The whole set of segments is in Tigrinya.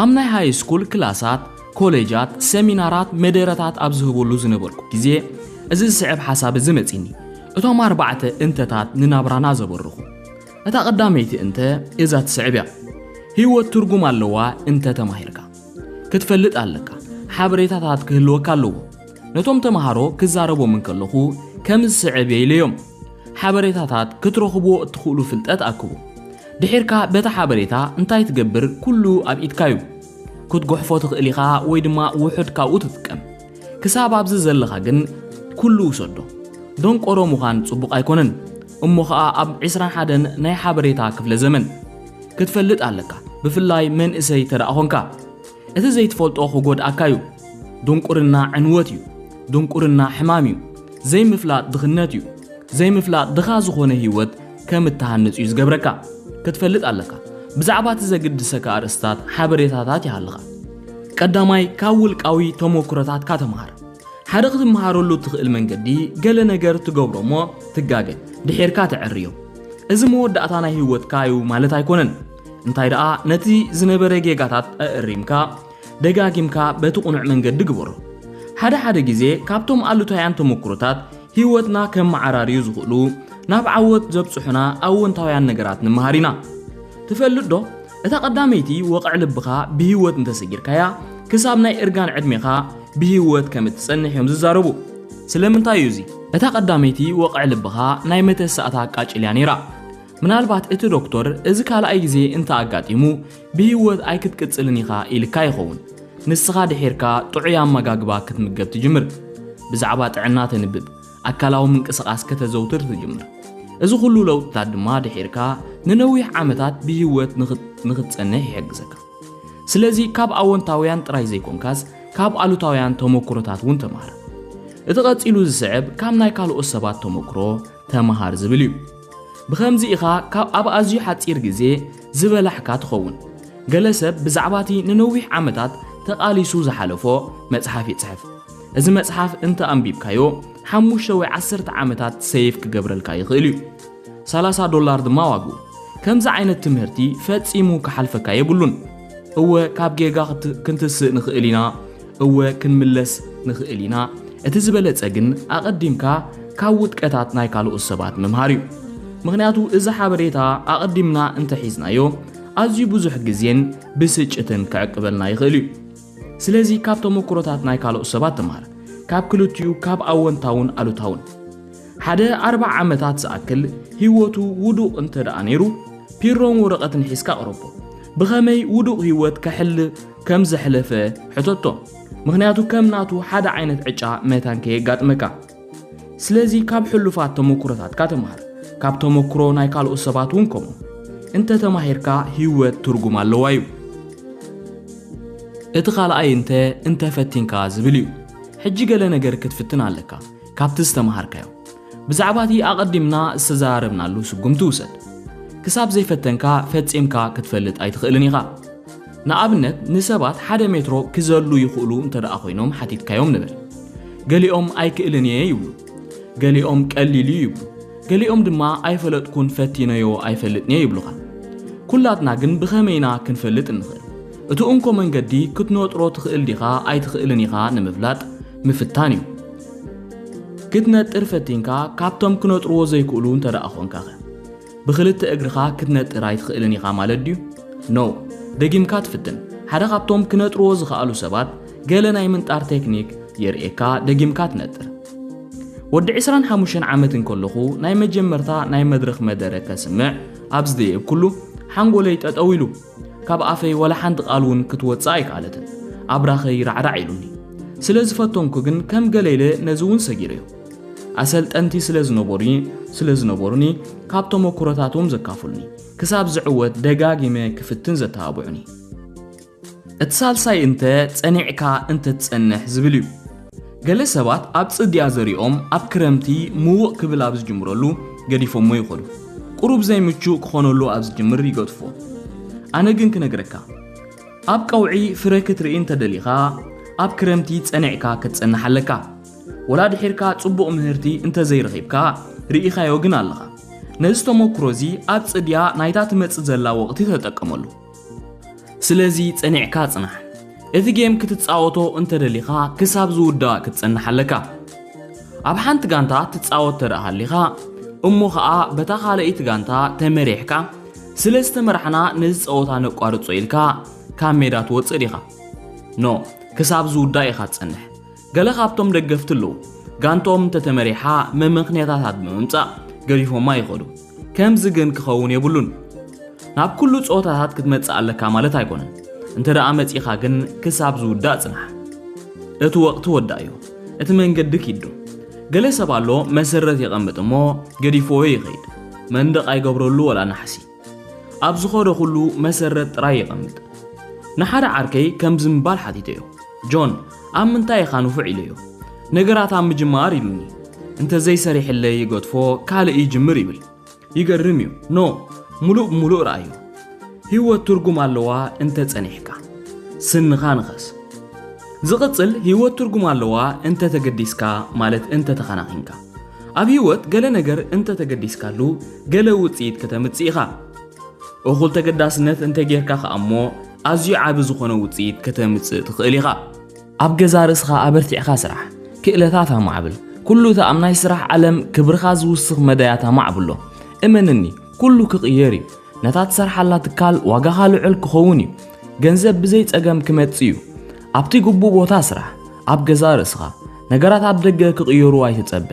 ኣብ ናይ ሃይ ስኩል ክላሳት፣ ኮሌጃት፣ ሰሚናራት፣ መደረታት ኣብ ዝህበሉ ዝነበርኩ ግዜ፣ እዚ ዝስዕብ ሓሳብ እዚ መጺኒ። እቶም ኣርባዕተ እንተታት ንናብራና ዘበርኹ። እታ ቀዳመይቲ እንተ እዛ ትስዕብ እያ። ህይወት ትርጉም ኣለዋ እንተ ተማሂርካ። ክትፈልጥ ኣለካ። ሓበሬታታት ክህልወካ ኣለዎ። ነቶም ተምሃሮ ክዛረቦም እንከለኹ ከም ዝስዕብ እየ ኢለዮም። ሓበሬታታት ክትረኽብዎ እትኽእሉ ፍልጠት ኣክቡ። ድሒርካ በታ ሓበሬታ እንታይ ትገብር ኩሉ ኣብ ኢድካ እዩ። ክትጎሕፎ ትኽእል ኢኻ ወይ ድማ ውሑድ ካብኡ ትጥቀም። ክሳብ ኣብዚ ዘለኻ ግን ኩሉ ውሰዶ። ደንቆሮ ምዃን ጽቡቕ ኣይኮነን። እሞ ኸኣ ኣብ ዕስራን ሓደን ናይ ሓበሬታ ክፍለ ዘመን ክትፈልጥ ኣለካ። ብፍላይ መንእሰይ ተደኣ ኾንካ። እቲ ዘይትፈልጦ ክጎድኣካ እዩ። ድንቁርና ዕንወት እዩ። ድንቁርና ሕማም እዩ። ዘይምፍላጥ ድኽነት እዩ። ዘይምፍላጥ ድኻ ዝኾነ ህይወት ከም እትሃንጽ እዩ ዝገብረካ። ክትፈልጥ ኣለካ። ብዛዕባ እቲ ዘግድሰካ ኣርእስታት ሓበሬታታት ይሃልኻ። ቀዳማይ፣ ካብ ውልቃዊ ተሞክሮታትካ ተምሃር። ሓደ ክትምሃረሉ እትኽእል መንገዲ፣ ገለ ነገር ትገብሮ እሞ ትጋገ፣ ድሒርካ ተዕርዮ። እዚ መወዳእታ ናይ ህይወትካ እዩ ማለት ኣይኮነን። እንታይ ደኣ፣ ነቲ ዝነበረ ጌጋታት ኣእሪምካ፣ ደጋጊምካ በቲ ቁኑዕ መንገዲ ግበሮ። ሓደ ሓደ ግዜ ካብቶም ኣሉታውያን ተሞክሮታት ህይወትና ከመዓራርዩ ዝኽእሉ፣ ናብ ዓወት ዘብጽሑና ኣወንታውያን ነገራት ንምሃር ኢና። ትፈልጥ ዶ? እታ ቀዳመይቲ ወቕዒ ልብኻ ብህይወት እንተሰጊርካያ፣ ክሳብ ናይ እርጋን ዕድሜኻ ብህይወት ከም እትጸንሕ እዮም ዝዛረቡ። ስለምንታይ እዩ እዚ? እታ ቀዳመይቲ ወቕዒ ልብኻ ናይ መተሳእታ ቃጭል እያ ነይራ። ምናልባት እቲ ዶክተር እዚ ካልኣይ ግዜ እንተ ኣጋጢሙ ብህይወት ኣይክትቅጽልን ኢኻ ኢልካ ይኸውን። ንስኻ ድሒርካ ጥዑይ ኣመጋግባ ክትምገብ ትጅምር። ብዛዕባ ጥዕና ተንብብ፣ ኣካላዊ ምንቅስቓስ ከተዘውትር ትጅምር። እዚ ኩሉ ለውጥታት ድማ ድሒርካ ንነዊሕ ዓመታት ብህይወት ንኽት-፣ ንኽትጸንሕ ይሕግዘካ። ስለዚ ካብ ኣወንታውያን ጥራይ ዘይኮንካስ ካብ ኣሉታውያን ተሞክሮታት እውን ተምሃር። እቲ ቀጺሉ ዝስዕብ ካብ ናይ ካልኦት ሰባት ተሞክሮ ተምሃር ዝብል እዩ። ብኸምዚ ኢኻ ካብ ኣብ ኣዝዩ ሓጺር ግዜ ዝበላሕካ ትኸውን። ገለ ሰብ ብዛዕባ እቲ ንነዊሕ ዓመታት ተቓሊሱ ዝሓለፎ መጽሓፍ ይጽሕፍ። እዚ መጽሓፍ እንተ ኣንቢብካዮ፣ ሓሙሽተ ወይ ዓሰርተ ዓመታት ሰይፍ ክገብረልካ ይኽእል እዩ። ሰላሳ ዶላር ድማ ዋግኡ። ከምዚ ዓይነት ትምህርቲ ፈጺሙ ክሓልፈካ የብሉን። እወ፣ ካብ ጌጋ ክት-፣ ክንትስእ ንኽእል ኢና። እወ፣ ክንምለስ ንኽእል ኢና። እቲ ዝበለጸ ግን ኣቐዲምካ ካብ ውድቀታት ናይ ካልኦት ሰባት ምምሃር እዩ። ምኽንያቱ እዚ ሓበሬታ ኣቐዲምና እንተሒዝናዮ፣ ኣዝዩ ብዙሕ ግዜን ብስጭትን ክዕቅበልና ይኽእል እዩ። ስለዚ ካብ ተሞክሮታት ናይ ካልኦት ሰባት ተምሃር። ካብ ክልቲኡ፣ ካብ ኣወንታውን ኣሉታውን። ሓደ ኣርብዓ ዓመታት ዝኣክል ህይወቱ ውዱቕ እንተ ደኣ ነይሩ፣ ፒሮን ወረቐትን ሒዝካ ቅረቦ። ብኸመይ ውዱቕ ህይወት ከሕል-፣ ከም ዘሕለፈ ሕተቶ። ምኽንያቱ ከም ናቱ ሓደ ዓይነት ዕጫ መታን ከየጋጥመካ። ስለዚ ካብ ሕሉፋት ተሞክሮታትካ ተምሃር። ካብ ተሞክሮ ናይ ካልኦት ሰባት እውን ከምኡ። እንተ ተማሂርካ ህይወት ትርጉም ኣለዋ እዩ። እቲ ካልኣይ እንተ፣ እንተ ፈቲንካ ዝብል እዩ። ሕጂ ገለ ነገር ክትፍትን ኣለካ፣ ካብቲ ዝተምሃርካዮ። ብዛዕባ እቲ ኣቐዲምና ዝተዘራረብናሉ ስጉምቲ ውሰድ። ክሳብ ዘይፈተንካ ፈጺምካ ክትፈልጥ ኣይትኽእልን ኢኻ። ንኣብነት፣ ንሰባት ሓደ ሜትሮ ክዘሉ ይኽእሉ እንተ ደኣ ኮይኖም ሓቲትካዮም ንበል። ገሊኦም ኣይክእልን እየ ይብሉ። ገሊኦም ቀሊል እዩ ይብሉ። ገሊኦም ድማ ኣይፈለጥኩን፣ ፈቲነዮ ኣይፈልጥን እየ ይብሉኻ። ኩላትና ግን ብኸመይ ኢና ክንፈልጥ እንኽእል? እቲ እንኮ መንገዲ ክትነጥሮ ትኽእል ዲኻ ኣይትኽእልን ኢኻ ንምፍላጥ ምፍታን እዩ። ክትነጥር ፈቲንካ ካብቶም ክነጥርዎ ዘይክእሉ እንተ ደኣ ኾንካኸ? ብኽልተ እግርኻ ክትነጥር ኣይትኽእልን ኢኻ ማለት ድዩ? ኖ። ደጊምካ ትፍትን። ሓደ ካብቶም ክነጥርዎ ዝኸኣሉ ሰባት ገለ ናይ ምንጣር ቴክኒክ የርእየካ፣ ደጊምካ ትነጥር። ወዲ ዕስራን ሓሙሽተን ዓመት እንከለኹ ናይ መጀመርታ ናይ መድረኽ መደረ ከስምዕ ኣብ ዝደየብኩሉ ሓንጎለይ ጠጠው ኢሉ። ካብ ኣፈይ ዋላ ሓንቲ ቃል እውን ክትወጽእ ኣይከኣለትን። ኣብራኸይ ራዕራዕ ኢሉኒ። ስለ ዝፈተንኩ ግን ከም ገለ ኢለ ነዚ እውን ሰጊረዮ። ኣሰልጠንቲ ስለ ዝነበሩኒ፣ ስለ ዝነበሩኒ ካብ ተመኩሮታቶም ዘካፍሉኒ፣ ክሳብ ዝዕወት ደጋጊመ ክፍትን ዘተባብዑኒ። እቲ ሳልሳይ እንተ ጸኒዕካ እንተ ትጸንሕ ዝብል እዩ። ገለ ሰባት ኣብ ጽድያ ዘሪኦም ኣብ ክረምቲ ምውቕ ክብል ኣብ ዝጅምረሉ ገዲፎሞ ይኸዱ። ቁሩብ ዘይምቹእ ክኾነሉ ኣብ ዝጅምር ይገድፎ። ኣነ ግን ክነግረካ፣ ኣብ ቀውዒ ፍረ ክትርኢ እንተ ደሊኻ፣ ኣብ ክረምቲ ጸኒዕካ ክትጸንሕ ኣለካ። ወላ ድሒርካ ጽቡቕ ምህርቲ እንተ ዘይረኺብካ፣ ርኢኻዮ ግን ኣለኻ። ነዚ ተመኩሮ እዚ ኣብ ጽድያ ናይታ ትመጽእ ዘላ ወቕቲ ተጠቀመሉ። ስለዚ ጸኒዕካ ጽናሕ። እቲ ጌም ክትጻወቶ እንተደሊኻ ክሳብ ዝውዳእ ክትጸንሕ ኣለካ። ኣብ ሓንቲ ጋንታ ትጻወት ተደኣ ሃሊኻ፣ እሞ ኸኣ በታ ካልኣይቲ ጋንታ ተመሪሕካ፣ ስለ ዝተመራሕና ነዚ ጸወታ ነቋርጾ ኢልካ ካብ ሜዳ ትወጽእ ዲኻ? ኖ፣ ክሳብ ዝውዳእ ኢኻ ትጸንሕ። ገለ ካብቶም ደገፍቲ ኣለዉ፣ ጋንትኦም እንተተመሪሓ መመኽንያታት ብምምጻእ ገዲፎማ ይኸዱ። ከምዚ ግን ክኸውን የብሉን። ናብ ኩሉ ጸወታታት ክትመጽእ ኣለካ ማለት ኣይኮነን። እንተ ደኣ መጺኻ ግን ክሳብ ዝውዳእ ጽናሕ። እቲ ወቕቲ ወዳእዮ። እቲ መንገዲ ኪዱ። ገለ ሰብ ኣሎ መሰረት የቐምጥ እሞ ገዲፍዎ ይኸይድ። መንደቕ ኣይገብረሉ ወላ ናሕሲ። ኣብ ዝኾደ ኩሉ መሰረት ጥራይ የቐምጥ። ንሓደ ዓርከይ ከምዚ ምባል ሓቲተዮ። ጆን፣ ኣብ ምንታይ ኢኻ ንፉዕ ኢለዮ። ነገራት ኣብ ምጅማር ኢሉኒ። እንተ ዘይሰሪሕለይ ይገድፎ ካልእ ይጅምር ይብል። ይገርም እዩ። ኖ፣ ሙሉእ ብሙሉእ ረኣዮ። ህይወት ትርጉም ኣለዋ እንተ ጸኒሕካ። ስንኻ ንኸስ። ዝቕጽል ህይወት ትርጉም ኣለዋ እንተ ተገዲስካ ማለት እንተ ተኸናኺንካ። ኣብ ህይወት ገለ ነገር እንተ ተገዲስካሉ ገለ ውጽኢት ከተምጽእ ኢኻ። እኹል ተገዳስነት እንተ ጌርካ ኸኣ እሞ ኣዝዩ ዓቢ ዝኾነ ውጽኢት ከተምጽእ ትኽእል ኢኻ። ኣብ ገዛ ርእስኻ ኣበርቲዕካ ስራሕ፣ ክእለታት ኣማዕብል። ኩሉ እቲ ኣብ ናይ ስራሕ ዓለም ክብርኻ ዝውስኽ መዳያት ኣማዕብሎ። እመንኒ፣ ኩሉ ክቕየር እዩ። ነታ ትሰርሓላ ትካል ዋጋኻ ልዑል ክኸውን እዩ። ገንዘብ ብዘይ ጸገም ክመጽእ እዩ። ኣብቲ ግቡእ ቦታ ስራሕ፣ ኣብ ገዛ ርእስኻ። ነገራት ኣብ ደገ ክቕየሩ ኣይትጸበ።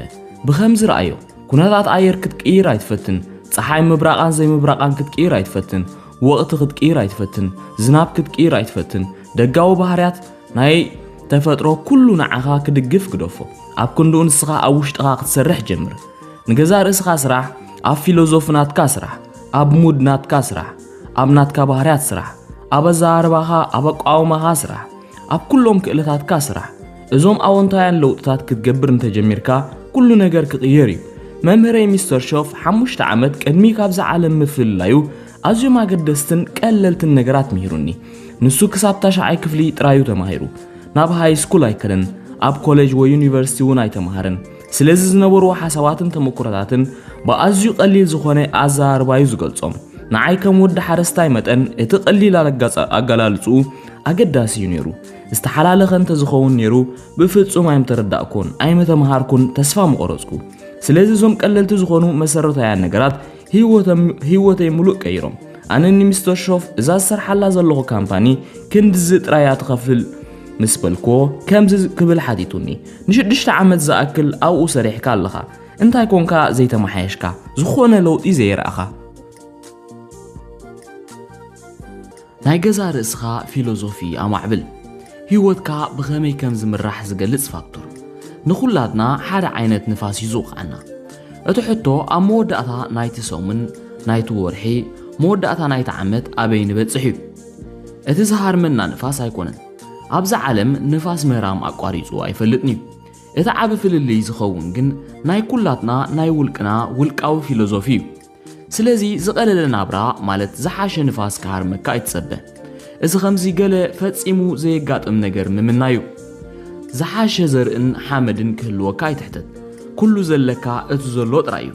ብኸምዚ ረኣዮ፣ ኩነታት ኣየር ክትቅይር ኣይትፈትን። ጸሓይ ምብራቓን ዘይምብራቓን ክትቅይር ኣይትፈትን። ወቕቲ ክትቅይር ኣይትፈትን። ዝናብ ክትቅይር ኣይትፈትን። ደጋዊ ባህርያት ናይ ተፈጥሮ ኩሉ ንዓኻ ክድግፍ ግደፎ። ኣብ ክንድኡ ንስኻ ኣብ ውሽጥኻ ክትሰርሕ ጀምር። ንገዛ ርእስኻ ስራሕ፣ ኣብ ፊሎዞፊ ናትካ ስራሕ፣ ኣብ ሙድ ናትካ ስራሕ፣ ኣብ ናትካ ባህርያት ስራሕ፣ ኣብ ኣዘራርባኻ፣ ኣብ ኣቋውማኻ ስራሕ፣ ኣብ ኩሎም ክእለታትካ ስራሕ። እዞም ኣወንታውያን ለውጥታት ክትገብር እንተጀሚርካ፣ ኩሉ ነገር ክቕየር እዩ። መምህረይ ሚስተር ሾፍ ሓሙሽተ ዓመት ቅድሚ ካብዛ ዓለም ምፍልላዩ ኣዝዮም ኣገደስትን ቀለልትን ነገራት ምሂሩኒ። ንሱ ክሳብ ታሽዓይ ክፍሊ ጥራዩ ተማሂሩ። ናብ ሃይ ስኩል ኣይከደን፣ ኣብ ኮሌጅ ወይ ዩኒቨርሲቲ እውን ኣይተማሃረን። ስለዚ ዝነበርዎ ሓሳባትን ተመኩሮታትን ብኣዝዩ ቀሊል ዝኾነ ኣዘራርባዩ ዝገልጾም። ንዓይ ከም ወዲ ሓረስታይ መጠን እቲ ቀሊል ኣረጋጻ-፣ ኣገላልጽኡ ኣገዳሲ እዩ ነይሩ። ዝተሓላለኸ እንተዝኸውን ነይሩ ብፍጹም ኣይምተረዳእኩን፣ ኣይምተምሃርኩን፣ ተስፋ ምቆረጽኩ። ስለዚ እዞም ቀለልቲ ዝኾኑ መሰረታውያን ነገራት ህይወቶም-፣ ህይወተይ ሙሉእ ቀይሮም። ኣነ ንሚስተር ሾፍ እዛ ዝሰርሓላ ዘለኹ ካምፓኒ ክንድዚ ጥራይ እያ ትኸፍል ምስ በልክዎ፣ ከምዚ ክብል ሓቲቱኒ። ንሽዱሽተ ዓመት ዝኣክል ኣብኡ ሰሪሕካ ኣለኻ። እንታይ ኮንካ ዘይተመሓየሽካ? ዝኾነ ለውጢ ዘይረኣኻ? ናይ ገዛ ርእስኻ ፊሎዞፊ ኣማዕብል። ህይወትካ ብኸመይ ከም ዝምራሕ ዝገልጽ ፋክቶር። ንኹላትና ሓደ ዓይነት ንፋስ እዩ ዝውቕዓና። እቲ ሕቶ ኣብ መወዳእታ ናይቲ ሰሙን፣ ናይቲ ወርሒ፣ መወዳእታ ናይቲ ዓመት ኣበይ ንበጽሕ እዩ። እቲ ዝሃርመና ንፋስ ኣይኮነን። ኣብዛ ዓለም ንፋስ ምህራም ኣቋሪጹ ኣይፈልጥን እዩ። እቲ ዓቢ ፍልልይ ዝኸውን ግን ናይ ኩላትና ናይ ውልቅና ውልቃዊ ፊሎዞፊ እዩ። ስለዚ ዝቐለለ ናብራ ማለት ዝሓሸ ንፋስ ክሃርመካ ኣይትጸበ። እዚ ከምዚ ገለ ፈጺሙ ዘየጋጥም ነገር ምምናዩ። ዝሓሸ ዘርእን ሓመድን ክህልወካ ኣይትሕተት። ኩሉ ዘለካ እቲ ዘሎ ጥራይ እዩ።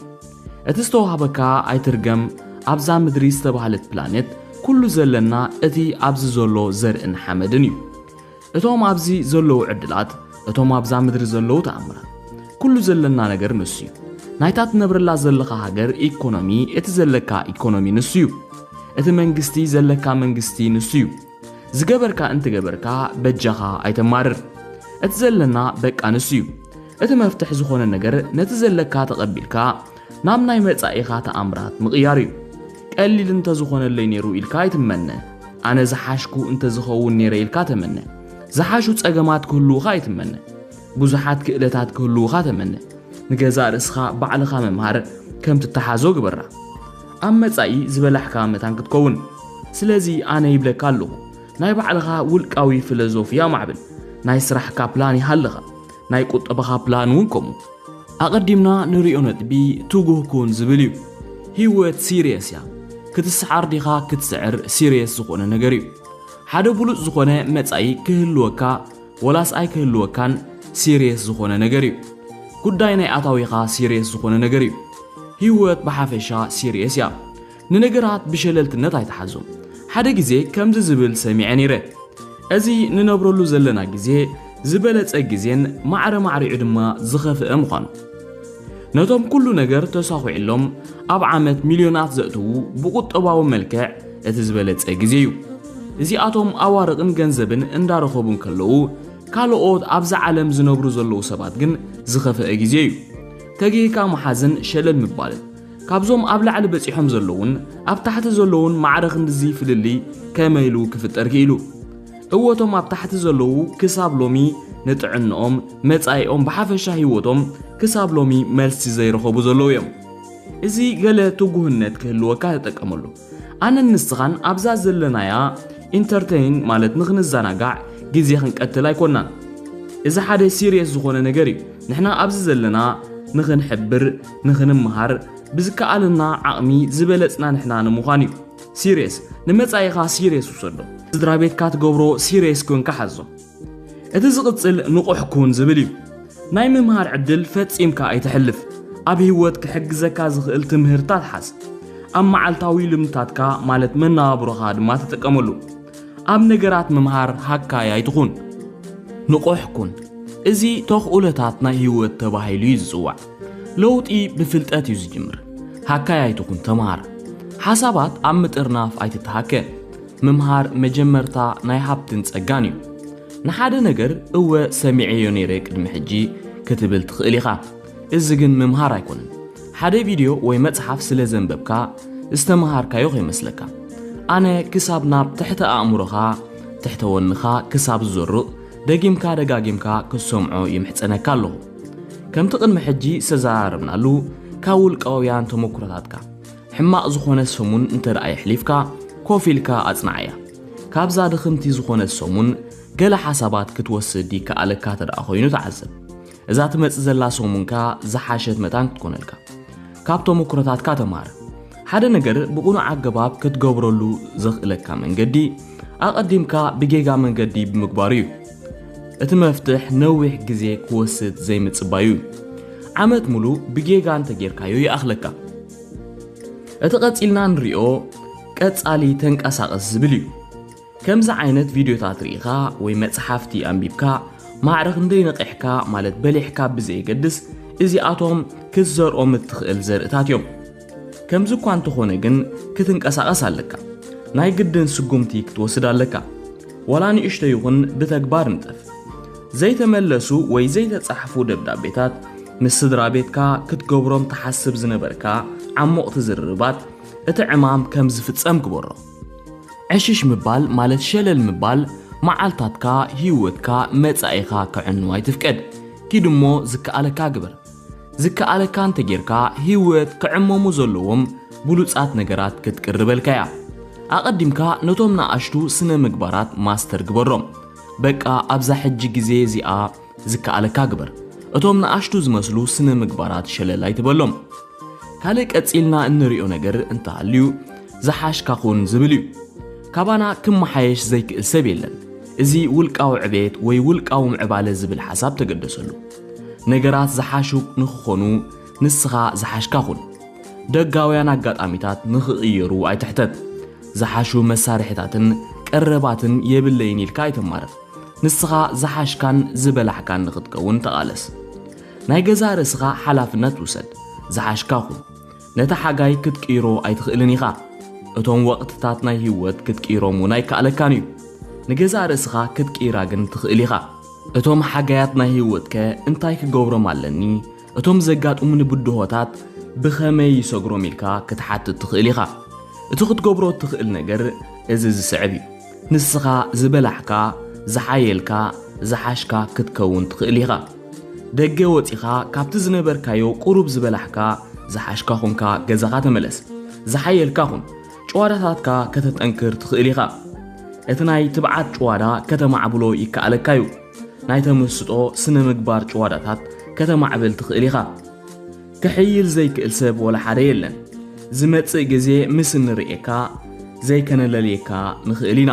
እቲ ዝተዋህበካ ኣይትርገም። ኣብዛ ምድሪ ዝተባህለት ፕላኔት ኩሉ ዘለና እቲ ኣብዚ ዘሎ ዘርእን ሓመድን እዩ። እቶም ኣብዚ ዘለዉ ዕድላት፣ እቶም ኣብዛ ምድሪ ዘለዉ ተኣምራት። ኩሉ ዘለና ነገር ንሱ እዩ። ናይታ ትነብረላ ዘለኻ ሃገር ኢኮኖሚ፣ እቲ ዘለካ ኢኮኖሚ ንሱ እዩ። እቲ መንግስቲ ዘለካ መንግስቲ ንሱ እዩ። ዝገበርካ እንትገበርካ በጃኻ ኣይተማርር። እቲ ዘለና በቃ ንሱ እዩ። እቲ መፍትሕ ዝኾነ ነገር ነቲ ዘለካ ተቐቢልካ ናብ ናይ መጻኢኻ ተኣምራት ምቕያር እዩ። ቀሊል እንተዝኾነለይ ነይሩ ኢልካ ኣይትመነ። ኣነ ዝሓሽኩ እንተዝኸውን ነይረ ኢልካ ተመነ። ዝሓሹ ጸገማት ክህልዉኻ ኣይትመነ። ብዙሓት ክእለታት ክህልዉኻ ተመነ። ንገዛእ ርእስኻ ባዕልኻ ምምሃር ከም ትተሓዞ ግበራ። ኣብ መጻኢ ዝበላሕካ መታን ክትከውን። ስለዚ ኣነ ይብለካ ኣለኹ፣ ናይ ባዕልኻ ውልቃዊ ፊሎዞፊ ኣማዕብል። ናይ ስራሕካ ፕላን ይሃልኻ፣ ናይ ቁጠባኻ ፕላን እውን ከምኡ። ኣቐዲምና ንሪኦ ነጥቢ ትጉህ ኩን ዝብል እዩ። ህይወት ሲሪየስ እያ። ክትሰዓር ዲኻ ክትስዕር ሲሪየስ ዝኾነ ነገር እዩ። ሓደ ብሉጽ ዝኾነ መጻኢ ክህልወካ ወላስ ኣይክህልወካን ሲሪየስ ዝኾነ ነገር እዩ። ጉዳይ ናይ ኣታዊኻ ሲሪየስ ዝኾነ ነገር እዩ። ህይወት ብሓፈሻ ሲሪየስ እያ። ንነገራት ብሸለልትነት ኣይትሓዞም። ሓደ ግዜ ከምዚ ዝብል ሰሚዐ ነይረ፣ "እዚ ንነብረሉ ዘለና ግዜ ዝበለጸ ግዜን ማዕረ ማዕሪዑ ድማ ዝኸፍአ ምዃኑ። ነቶም ኩሉ ነገር ተሳኺዕሎም ኣብ ዓመት ሚልዮናት ዘእትዉ ብቁጠባዊ መልክዕ እቲ ዝበለጸ ግዜ እዩ። እዚኣቶም ኣዋርቕን ገንዘብን እንዳረኸቡ እንከለዉ፣ ካልኦት ኣብዛ ዓለም ዝነብሩ ዘለዉ ሰባት ግን ዝኸፍአ ግዜ እዩ። ተጊህካ ምሓዝን ሸለል ምባልን። ካብዞም ኣብ ላዕሊ በጺሖም ዘለዉን ኣብ ታሕቲ ዘለዉን ማዕረ ክንድዚ ፍልልይ ከመይ ኢሉ ክፍጠር ክኢሉ? እወቶም ኣብ ታሕቲ ዘለዉ ክሳብ ሎሚ ንጥዕንኦም፣ መጻኢኦም፣ ብሓፈሻ ህይወቶም ክሳብ ሎሚ መልሲ ዘይረኸቡ ዘለዉ እዮም። እዚ ገለ ትጉህነት ክህልወካ ተጠቀመሉ። ኣነን ንስኻን ኣብዛ ዘለናያ ኢንተርቴይን ማለት ንኽንዘናጋዕ ግዜ ክንቀትል ኣይኮናን። እዚ ሓደ ሲሪየስ ዝኾነ ነገር እዩ። ንሕና ኣብዚ ዘለና ንኽንሕብር፣ ንኽንምሃር፣ ብዝከኣለና ዓቕሚ ዝበለጽና ንሕና ንምዃን እዩ። ሲሪየስ፣ ንመጻኢኻ ሲሪየስ ውሰዶ። ስድራ ቤትካ ትገብሮ ሲሪየስ ኮንካ ሓዞ። እቲ ዝቕጽል ንቑሕ ኩን ዝብል እዩ። ናይ ምምሃር ዕድል ፈጺምካ ኣይተሕልፍ። ኣብ ህይወት ክሕግዘካ ዝኽእል ትምህርታት ሓዝ። ኣብ መዓልታዊ ልምድታትካ ማለት መነባብሮኻ ድማ ተጠቀመሉ። ኣብ ነገራት ምምሃር ሃካይ ኣይትኹን። ንቑሕ ኩን። እዚ ተኽእሎታት ናይ ህይወት ተባሂሉ እዩ ዝጽዋዕ። ለውጢ ብፍልጠት እዩ ዝጅምር። ሃካይ ኣይትኹን፣ ተምሃር። ሓሳባት ኣብ ምጥርናፍ ኣይትተሃከ። ምምሃር መጀመርታ ናይ ሃብትን ጸጋን እዩ። ንሓደ ነገር እወ ሰሚዐዮ ነይረ ቅድሚ ሕጂ ክትብል ትኽእል ኢኻ። እዚ ግን ምምሃር ኣይኮነን። ሓደ ቪድዮ ወይ መጽሓፍ ስለ ዘንበብካ ዝተምሃርካዮ ከይመስለካ። ኣነ ክሳብ ናብ ትሕተ ኣእምሮኻ፣ ትሕተ ወንኻ ክሳብ ዝዘርቕ ደጊምካ ደጋጊምካ ክትሰምዖ ይምሕጸነካ ኣለኹ። ከምቲ ቅድሚ ሕጂ ዝተዘራረብናሉ ካብ ውልቃውያን ተመኩሮታትካ ሕማቕ ዝኾነ ሰሙን እንተ ደኣ የሕሊፍካ ኮፍ ኢልካ ኣጽንዓያ። ካብዛ ድኽምቲ ዝኾነት ሰሙን ገለ ሓሳባት ክትወስድ ይከኣለካ እንተ ደኣ ኮይኑ ተዓዘብ። እዛ ትመጽእ ዘላ ሰሙንካ ዝሓሸት መታን ክትኮነልካ። ካብ ተመኩሮታትካ ተማሃር። ሓደ ነገር ብቕኑዕ ኣገባብ ክትገብረሉ ዘኽእለካ መንገዲ ኣቐዲምካ ብጌጋ መንገዲ ብምግባሩ እዩ። እቲ መፍትሕ ነዊሕ ግዜ ክወስድ ዘይምጽባዩ እዩ። ዓመት ሙሉ ብጌጋ እንተጌርካዮ ይኣኽለካ። እቲ ቀጺልና ንሪኦ ቀጻሊ ተንቀሳቐስ ዝብል እዩ። ከምዚ ዓይነት ቪድዮታት ርኢኻ ወይ መጽሓፍቲ ኣንቢብካ ማዕረ ክንደይ ነቒሕካ ማለት በሊሕካ ብዘየገድስ እዚኣቶም ክትዘርኦም እትኽእል ዘርእታት እዮም። ከምዚ እኳ እንተኾነ ግን ክትንቀሳቐስ ኣለካ። ናይ ግድን ስጉምቲ ክትወስድ ኣለካ። ዋላ ንእሽቶ ይኹን ብተግባር ንጠፍ። ዘይተመለሱ ወይ ዘይተጻሕፉ ደብዳቤታት፣ ምስ ስድራ ቤትካ ክትገብሮም ትሓስብ ዝነበርካ ዓሞቕ ትዝርርባት፣ እቲ ዕማም ከም ዝፍጸም ግበሮ። ዕሽሽ ምባል ማለት ሸለል ምባል፣ መዓልታትካ፣ ህይወትካ፣ መጻኢኻ ከዕኑ ኣይትፍቀድ። ኪድ እሞ ዝከኣለካ ግበር። ዝከኣለካ እንተጌርካ ህይወት ክዕመሙ ዘለዎም ብሉጻት ነገራት ክትቅርበልካ እያ። ኣቐዲምካ ነቶም ንኣሽቱ ስነ ምግባራት ማስተር ግበሮም። በቃ ኣብዛ ሕጂ ግዜ እዚኣ ዝከኣለካ ግበር። እቶም ንኣሽቱ ዝመስሉ ስነ ምግባራት ሸለል ኣይትበሎም። ካልእ ቀጺልና እንሪኦ ነገር እንተሃልዩ ዝሓሽካ ኩን ዝብል እዩ። ካባና ክመሓየሽ ዘይክእል ሰብ የለን። እዚ ውልቃዊ ዕቤት ወይ ውልቃዊ ምዕባለ ዝብል ሓሳብ ተገደሰሉ። ነገራት ዝሓሹ ንኽኾኑ ንስኻ ዝሓሽካ ኩን። ደጋውያን ኣጋጣሚታት ንኽቕየሩ ኣይትሕተት። ዝሓሹ መሳርሒታትን ቀረባትን የብለይን ኢልካ ኣይተማርር። ንስኻ ዝሓሽካን ዝበላሕካን ንኽትከውን ተቓለስ። ናይ ገዛእ ርእስኻ ሓላፍነት ውሰድ። ዝሓሽካ ኩን። ነቲ ሓጋይ ክትቅይሮ ኣይትኽእልን ኢኻ። እቶም ወቕትታት ናይ ህይወት ክትቅይሮም እውን ኣይከኣለካን እዩ። ንገዛእ ርእስኻ ክትቅይራ ግን ትኽእል ኢኻ። እቶም ሓጋያት ናይ ህይወትከ እንታይ ክገብሮም ኣለኒ? እቶም ዘጋጥሙኒ ብድሆታት ብኸመይ ይሰግሮም ኢልካ ክትሓትት ትኽእል ኢኻ። እቲ ክትገብሮ እትኽእል ነገር እዚ ዝስዕብ እዩ። ንስኻ ዝበላሕካ፣ ዝሓየልካ፣ ዝሓሽካ ክትከውን ትኽእል ኢኻ። ደገ ወጺኻ ካብቲ ዝነበርካዮ ቁሩብ ዝበላሕካ፣ ዝሓሽካ ኹንካ ገዛኻ ተመለስ። ዝሓየልካ ኹን። ጭዋዳታትካ ከተጠንክር ትኽእል ኢኻ። እቲ ናይ ትብዓት ጭዋዳ ከተማዕብሎ ይከኣለካ እዩ። ናይ ተመስጦ ስነ ምግባር ጭዋዳታት ከተማዕብል ትኽእል ኢኻ። ክሕይል ዘይክእል ሰብ ወላ ሓደ የለን። ዝመጽእ ግዜ ምስ እንርእየካ ዘይከነለልየካ ንኽእል ኢና።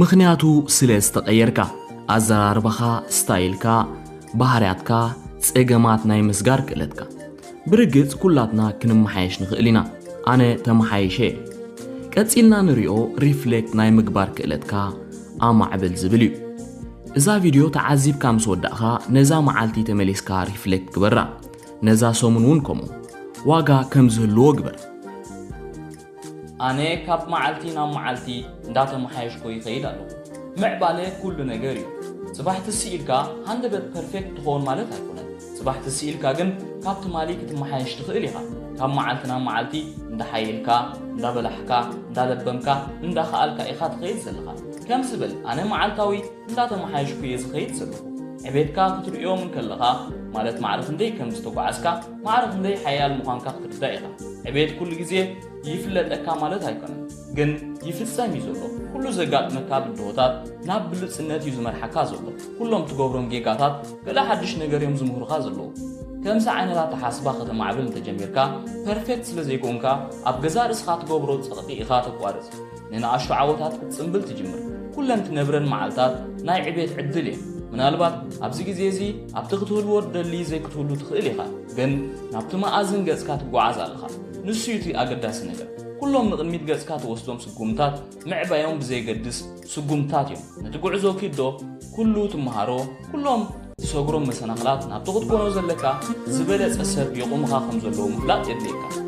ምኽንያቱ ስለ ዝተቐየርካ፣ ኣዘራርባኻ፣ ስታይልካ፣ ባህርያትካ፣ ጸገማት ናይ ምስጋር ክእለትካ። ብርግጽ ኩላትና ክንመሓየሽ ንኽእል ኢና። ኣነ ተመሓይሸ እየ። ቀጺልና ንሪኦ ሪፍሌክት ናይ ምግባር ክእለትካ ኣማዕብል ዝብል እዩ። እዛ ቪድዮ ተዓዚብካ ምስ ወዳእኻ ነዛ መዓልቲ ተመሊስካ ሪፍሌክት ግበራ። ነዛ ሰሙን እውን ከምኡ ዋጋ ከም ዝህልዎ ግበር። ኣነ ካብ መዓልቲ ናብ መዓልቲ እንዳተመሓየሽኩ ይኸይድ ኣለኹ። ምዕባለ ኩሉ ነገር እዩ። ጽባሕ ትስኢልካ ሃንደበት ፐርፌክት ትኸውን ማለት ኣይኮነን። ጽባሕ ትስኢልካ ግን ካብ ትማሊ ክትመሓየሽ ትኽእል ኢኻ። ካብ መዓልቲ ናብ መዓልቲ እንዳሓየልካ፣ እንዳበላሕካ፣ እንዳለበምካ፣ እንዳኸኣልካ ኢኻ ትኸይድ ዘለኻ። ከም ስብል ኣነ መዓልታዊ እንዳተመሓየሽኩ እየ ዝኸይድ ዘለኹ። ዕቤትካ ክትርእዮም እንከለኻ ማለት ማዕረ ክንደይ ከም ዝተጓዓዝካ፣ ማዕረ ክንደይ ሓያል ምዃንካ ክትርዳእ ኢኻ። ዕቤት ኩሉ ግዜ ይፍለጠካ ማለት ኣይኮነን፣ ግን ይፍጸም እዩ ዘሎ። ኩሉ ዘጋጥመካ ብድሆታት ናብ ብሉጽነት እዩ ዝመርሓካ ዘሎ። ኩሎም ትገብሮም ጌጋታት ገለ ሓድሽ ነገር እዮም ዝምህሩኻ ዘለዉ። ከምዚ ዓይነት ኣተሓስባ ከተማዕብል እንተጀሚርካ፣ ፐርፌክት ስለ ዘይኮንካ ኣብ ገዛእ ርእስኻ ትገብሮ ጸቕጢ ኢኻ ተቋርጽ። ንንኣሽቱ ዓወታት ክትጽምብል ትጅምር። ኩለን ትነብረን መዓልታት ናይ ዕቤት ዕድል እየን። ምናልባት ኣብዚ ግዜ እዚ ኣብቲ ክትህልዎ ትደሊ ዘይክትህሉ ትኽእል ኢኻ፣ ግን ናብቲ መኣዝን ገጽካ ትጓዓዝ ኣለኻ። ንሱ እዩ እቲ ኣገዳሲ ነገር። ኩሎም ንቕድሚት ገጽካ ትወስዶም ስጉምታት ምዕባዮም ብዘየገድስ ስጉምታት እዮም። ነቲ ጉዕዞ ኪዶ ኩሉ ትመሃሮ፣ ኩሎም ትሰግሮም መሰናኽላት ናብቲ ክትኮኖ ዘለካ ዝበለጸ ሰብ የቑምኻ ከም ዘለዉ ምፍላጥ የድልየካ።